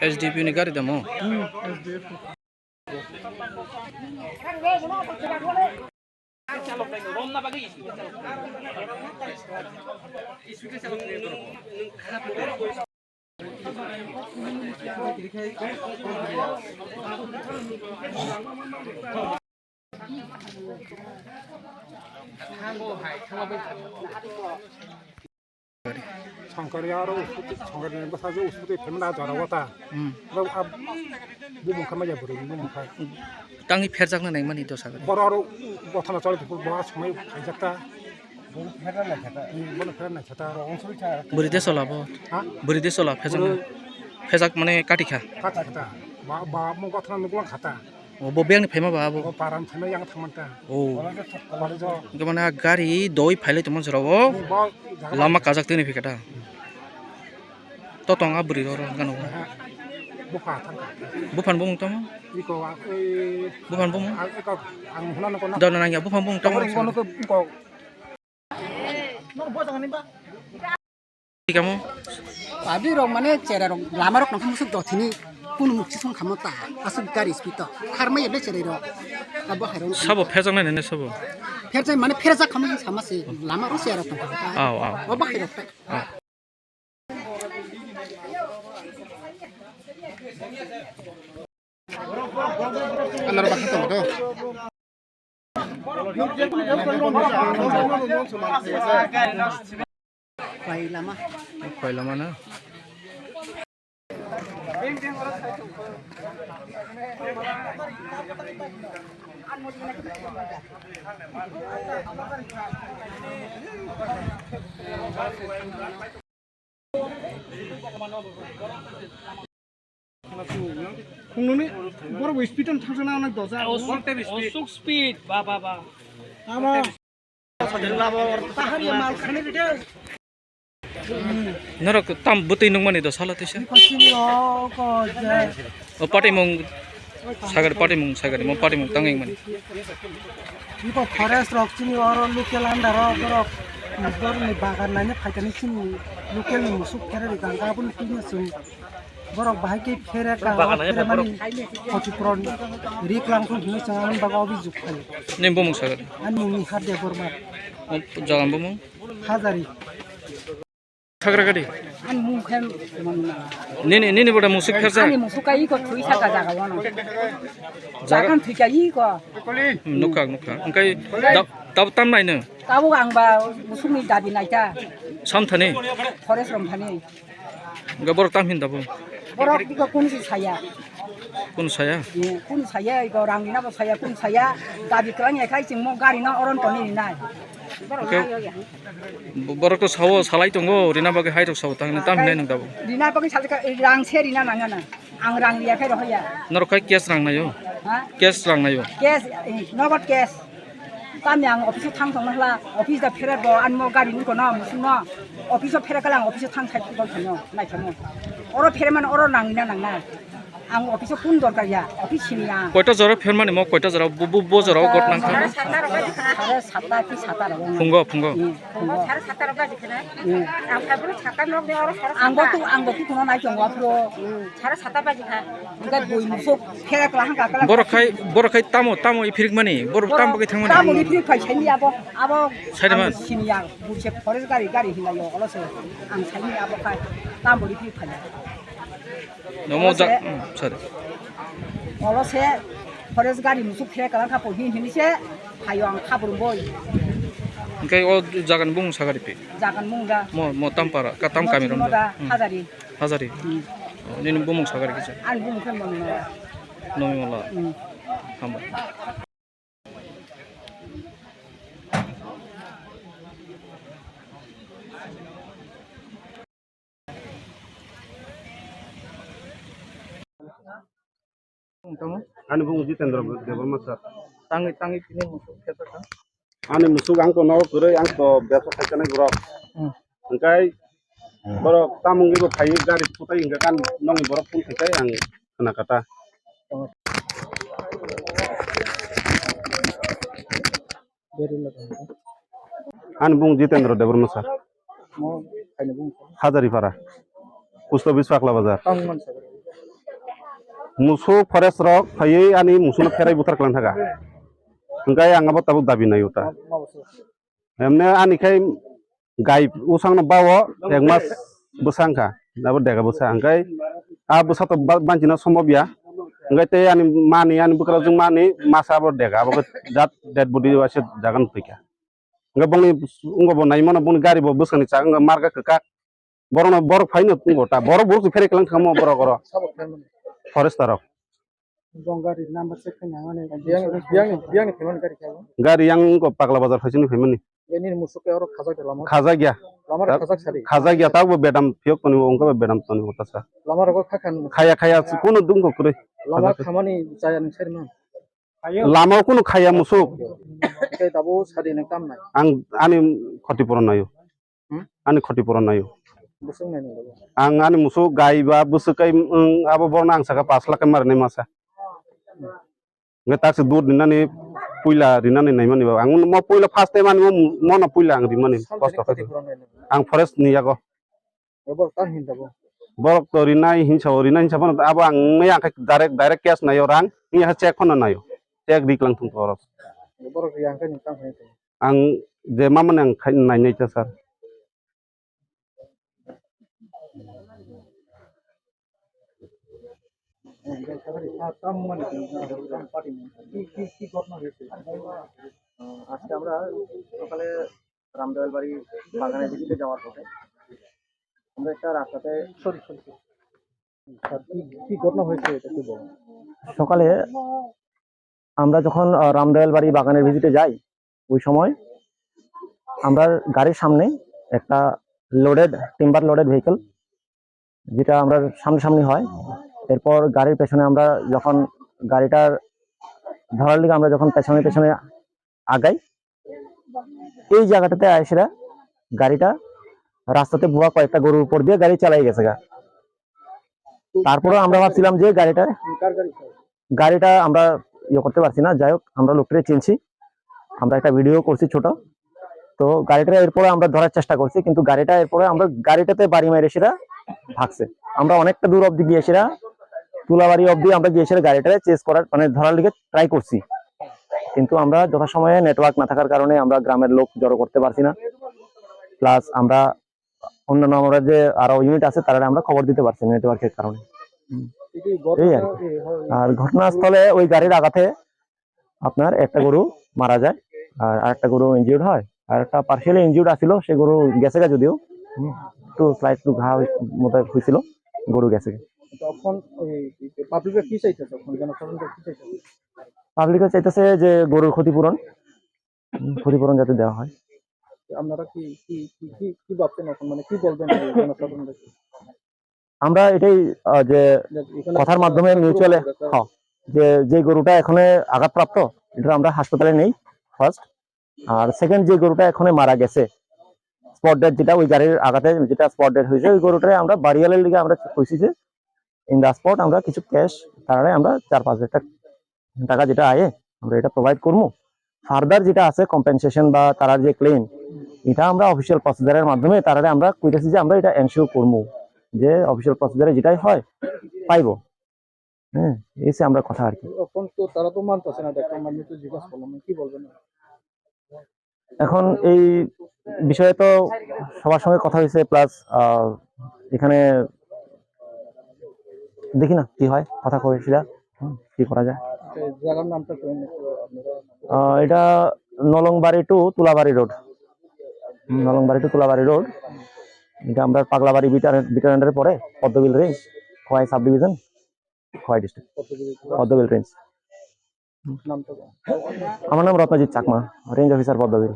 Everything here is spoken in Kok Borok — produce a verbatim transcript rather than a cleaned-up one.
H D P ni gari damo. Sangkari aro uskuti, sangkari ni bwsajwk uskuti phaimani a jora o ta. Hmm. Bo a bumung kha maya bwrwi ni bumung kha. Tangwi pherjakna nangmani dosa gari. Boro aro bothana choli bo a songwi khaijak ta. Bono pherna nai kha ta. Hmm, bono pherna nai kha ta. Bwrwi de sola bo. Ha? Bwrwi de sola pherjakna. Bwrwi. Pherjak mane kati kha. Kati kha ta. Ba, ba mo bothana nuklang kha ta. O bo biyang ni phaima ba abo. O param phaima yang thangman ta. O. College o. Hwnkhe mane a gari doi phailai tongmani jora o. Bo jaga lama kajak tini phikha ta. To tong a bwrwi oro gano. Bupha thangkha. Buphan bumung tamo? Iko ang, eh, buphan bumung? Ang iko ang hunano kono. Dona nangya buphan bumung tamo? Tamo iko iko. Tamo? Public rok mane chera rok lama rok nangkha musuk dothini kunu mukti song khamo ta asuk gari speed to kharmai yadle cherai rok abo hai rok. Sabo pherjak nai nene sabo. Pherjak mane pherjak khamo sama se lama rok chera rok tongkha ta. Aw, aw. Abo hai rok ta. Aw. Anwrok baksa tongo do. Koi lama. Koi lama na? Khungnwi borok bo speed on thangsa na onek dosa. Osuk speed, ba, ba, ba. Ama. Norok tam bwtwi nungmani do sala tisa. Iko sini o ko je. O patimung sagari, patimung sagari, mo patimung tangwi mani. Iko forest rok chini oro local under o borok, borok ni bagan naina phaikani chini local ni musuk khere ri ganga aboni tini chwng borok bahai khe phere ka o phere mani khoti puron ri klang thung hinwi chwng ani bago obi juk khai. Nini bumung sagari? Ani mung ni Hade Borma. O jaga bumung? Hajari. Sagra gadi. Ani mung khe mung na. Nini, nini boda musuk pherjak? Ani musuk kai ko thui saka jaga wano. Jaga? Jagan thui kai ko. Hmm, nukha, nukha. Engkai dab, dab tam nai no? Tabo ang ba musuk ni dabi nai ta. Sam thani? Forest rom thani. Engkai borok tam hin dabo? Borok biko kun si saya. Kun saya? Ye, kun saya, iko rang rina bo saya, kun saya. Dabi klang ya khai ching mo gari na oron toni nai. Borok Oke. Bo-, borok to sao, salai tongo, rina bagwi hai rok sao, tang tam hinai nang dabo. Rina bagwi salai ka, rang se rina nang na. Ang rang riya khe rohya. Norok khai cash rang nayo? Ha? Cash rang nayo? Cash, eh, nogod cash. Tamni ang office o thang tongna hla, office da phere bo anmo gari ni kono musung no. Office o phere kala ang office o thang sai tong thangno, nai thangno. Oro phere man oro nang na nang na. Ang office o kun dorkar ya, office sini ya. Koita jora phermani mo, koita jora bo, bo, bo jora o got nang kha? Sare satta rok bai kha. Sare satta ki satta rok. Phungo, phungo. Hmm, phungo. Sare satta rok bai kha na? Hmm. Ang kha bru satta nok de oro sare satta. Ang bo tu, ang bo tu kuno nai tongo aphro. Hmm, sare satta bai kha. Engkai bui musuk phera kala hangka kala. Borok khai, borok khai tamo, tamo iphirik mani, borok tamo bagwi thangmani. Tamo iphirik phai saini abo, abo. Saiman. Sini ya, bui se forest gari, gari hinai yo, olo se. Ang saini abo khai, tamo iphirik phai. Nomo ja, sorry. Olo se forest gari musuk khe kalang khapo hin hin se hayo ang khabrum boi. Engkai o jagan bung sagari pi. Jagan bung da. Mo, mo tam para, ka tam kami rom da. Hajari. Hajari. Hmm. Oh, nini bumung sagari kisa. Ani bumung khe mano. Nomi mala. Hmm. Hambai. Ani bung Jitendra Debbarma sir. Tangwi, tangwi tini musuk khe ta. Ani musuk ang to nogo kwrwi, ang to bebsa khaijaknai borok. Hmm. Hwnkhe borok tamungwi bo phaiwi gari phutai hwnkhe kan nongni borok phone khaikhai ang khna kata. Ani bung Jitendra Debbarma sir. Mo khaini bung. Hazaripara. Post office Pakla Bazar. Tang man sir. Musuk forest rok phaiwi ani musukno pherai buthar klang thaga. Hwnkhe ang abo tabuk dabi nai uta. Ma, ma bwswk. Emne ani khai gai usangno bao ek mas bwsa wngkha, abo dega bwsa. Hwnkhe a bwsa to ba-, banchina sombobya. Hwnkhe tei ani mani, ani bwkrajwk mani masa abo dega, abo khe jat dead body waisa jaga nukphaikha. Hwnkhe bongni wngbo bo naimano, bongni gari bo bwskangni chak wngkha, marga kwkak. Borokno, borok phaino tongo ta, borok borok se pherai kwlang thangmo borok oro. Sabok phaimani. Forester rok. Bong gari number check khaina mani. Biyang, biyang, biyang ni phaimani gari kabo. Gari yang ko Pakla Bazar phaisini phaimani. Yani musuk ke oro khajak de lama. Khajak ya. Lama khajak sari. Khajak ya, tabo bedam phiyok toni, ongka bedam toni kota sa. Lama rogo khakhan. Khaya, khaya, kuno dungko kwrwi. Lama khamani chaya ni sari man. Lama kuno khaya musuk. Kai tabo sari ni kam nai. Ang ani khoti puron nayo. Hmm? Ani khoti puron nayo. Bwswk nai nang. Ang ani musuk gai ba bwswk kai, wng, abo borno ang saka pash lakh kai ma rinai masa. Nge taksi dud rinani puila rinani naimani ba. Ang mo puila first time ani mo, mo no puila ang rimani kosto khai. Ang forest ni yago. Borok to rinai hinsa o, rinai hinsa bono abo ang nai ang khai direct, direct cash nayo rang. Ni ha check khono nayo. Check ri klang thung to borok. Borok yang khai ni tang khai. Ang je mamani ang khai nainai ta sir. আজকে আমরা সকালে রামদয়াল বাড়ি বাগানের ভিজিটে যাওয়ার পথে আমরা একটা রাস্তাতে, সরি, সরি, সরি। স্যার, কি, কি ঘটনা হয়েছে এটা একটু বলুন। সকালে আমরা যখন, আহ, রামদয়াল বাড়ি বাগানের ভিজিটে যাই, ওই সময় আমরা গাড়ির সামনে একটা লোডেড, টিম্বার লোডেড ভেহিকল, যেটা আমরা সামনাসামনি হয়, এরপর গাড়ির পেছনে আমরা যখন গাড়িটার ধরার লিগে আমরা যখন পেছনে পেছনে আগাই, এই জায়গাটাতে আইসরা গাড়িটা রাস্তাতে ভুয়া কয়েকটা গরুর উপর দিয়ে গাড়ি চালাই গেছে গা। তারপরে আমরা ভাবছিলাম যে গাড়িটা, গাড়িটা আমরা ইয়ে করতে পারছি না। যাই হোক, আমরা লোকটাকে চিনছি, আমরা একটা ভিডিও করছি ছোট। তো গাড়িটা এরপরে আমরা ধরার চেষ্টা করছি, কিন্তু গাড়িটা এরপরে আমরা গাড়িটাতে বাড়ি মারে সেটা ভাগছে। আমরা অনেকটা দূর অবধি গিয়ে সেটা তুলাবাড়ি অবধি আমরা গিয়ে সেটা গাড়িটারে চেস করার, মানে, ধরার লিগে ট্রাই করছি, কিন্তু আমরা যথাসময়ে নেটওয়ার্ক না থাকার কারণে আমরা গ্রামের লোক জড়ো করতে পারছি না, প্লাস আমরা অন্যান্য আমরা যে আরো ইউনিট আছে তারা আমরা খবর দিতে পারছি না নেটওয়ার্কের কারণে। হুম। এই আর কি। আর ঘটনাস্থলে ওই গাড়ির আঘাতে আপনার একটা গরু মারা যায়, আর আরেকটা গরু ইনজিউর্ড হয়, আর একটা পার্শিয়ালি ইনজিউর্ড আছিল, সে গরু গেছে গা যদিও। হুম। একটু স্লাইট একটু ঘা হই-, মতো হয়েছিল, গরু গেছে গা। তখন ওই পাবলিকরা কি চাইছে, তখন জনসাধারণরা কি চাইছে? পাবলিকরা চাইতেছে যে গরুর ক্ষতিপূরণ, উম, ক্ষতিপূরণ যাতে দেওয়া হয়। আপনারা কি, কি, কি, কি, কি ভাবছেন এখন? মানে, কি বলবেন এই জনসাধারণদেরকে? আমরা এটাই, আহ, যে যে এখানে কথার মাধ্যমে পুরো মিউচুয়াল, পুরো হ্যাঁ, যে, যে গরুটা এখানে আঘাতপ্রাপ্ত, এটা আমরা হাসপাতালে নেই ফার্স্ট। আর সেকেন্ড, যে গরুটা এখানে মারা গেছে, স্পট ডেড, যেটা ওই গাড়ির আঘাতে যেটা স্পট ডেড হয়েছে, ওই গরুটারে আমরা বারিয়ালের লিগে আমরা কইছি যে ইন দ্য স্পট আমরা কিছু ক্যাশ তারারে আমরা চার পাঁচ হাজার টাকা যেটা আয়ে আমরা এটা প্রোভাইড করবো। ফার্দার যেটা আছে কম্পেনসেশন বা তারার যে ক্লেম, এটা আমরা অফিসিয়াল প্রসিজারের মাধ্যমে তারারে আমরা কইতেছি যে আমরা এটা এনশিওর করবো, যে অফিসিয়াল প্রসিজারে যেটাই হয় পাইবো। হ্যাঁ, এসে আমরা কথা আর কি। এখন তো তারা তো মানতেছে না, দেখলাম, আমি তো জিজ্ঞাসা করলাম, কি বলবেন? এখন এই বিষয়ে তো সবার সঙ্গে কথা হয়েছে, প্লাস, আহ, এখানে দেখি না কি হয়, কথা কই সেটা, হুম, কি করা যায়। আচ্ছা, এই জায়গার নামটা কি? আহ, এটা নলংবাড়ি টু তুলাবাড়ি রোড। হুম, নলংবাড়ি টু তুলাবাড়ি রোড। এটা আমরা পাগলাবাড়ি বিটার, বিটার আন্ডারে পড়ে, পদ্মবিল রেঞ্জ, খোয়াই সাব ডিভিশন। খোয়াই ডিস্ট্রিক্ট, পদ্মবিল রেঞ্জ। নাম তো? আমার নাম রত্নজিৎ চাকমা, রেঞ্জ অফিসার পদ্মবিল।